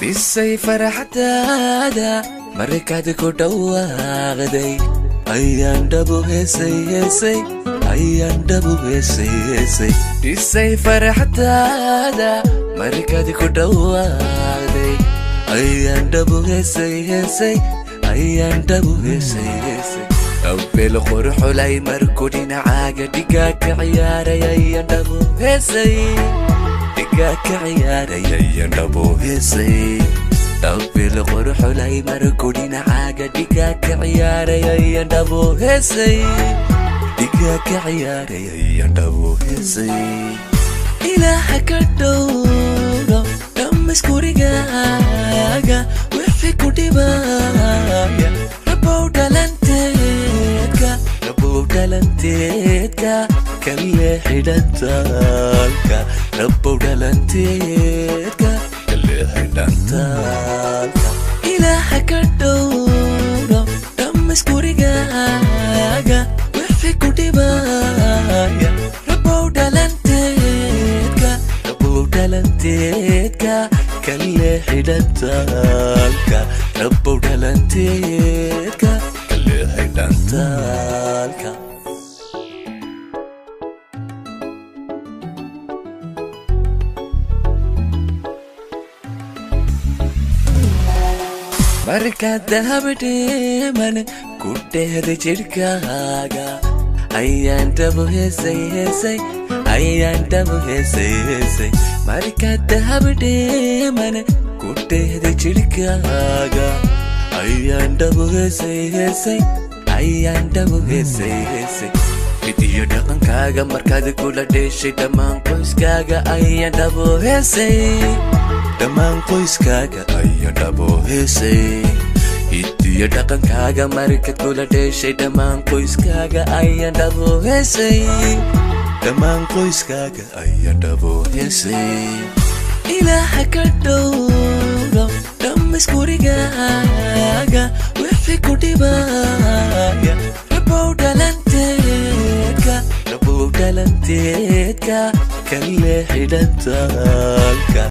Dhisay farxadaada markaad ku dhawaaqday, ayaan dhabu heesay heesay, ayaan dhabu heesay heesay. Dhisay farxadaada markaad ku dhawaaqday, ayaan dhabu heesay heesay, ayaan dhabu heesay heesay. Dhabbeel qurxulay markuu dhinacaaga dhigaa ka ciyaaray, ayaan dhabu heesay, dhigaa ka ciyaaray, ayaan dhabu heesay. Dhabbeel qurxulay markuu dhinacaaga dhigaa ka ciyaaray, ayaan dhabu heesay, dhigaa ka ciyaaray, ayaan dhabu heesay. Ilaaha ka dhowro dhammas gurigaaga wixii ku dhibaya, rabow dhalanteedka, rabow dhalanteedka kale xidhantaalka, rabow dhalanteedka kale xidhantaalka. Ilaaha ka dhowro dhammas gurigaaga wixii ku dhibaya, rabow dhalanteedka, rabow dhalanteedka kale xidhantaalka, rabow dhalanteedka kale xidhantaalka. Markaad dahabdheeman ku dheehday jidhkaaga, ayaan dhabu heesay heesay, ayaan dhabu heesay heesay. Markaad dahabdheeman ku dheehday jidhkaaga, ayaan dhabu heesay heesay, ayaan dhabu heesay heesay. Hidiyo dhaqankaaga markaad kula dheeshay dhammaan qoyskaaga, ayaan dhabu heesay, dhammaan qoyskaaga ayaan dhabo heesay. Hidiyo dhaqankaaga markaad kula dheeshay dhammaan qoyskaaga, ayaan dhabo heesay, dhammaan qoyskaaga ayaan dhabo heesay. Ilaaha ka dhowro dhammas gurigaaga wixii ku dhibaya, rabow dhalanteedka, rabow dhalanteedka kale xidhantaalka.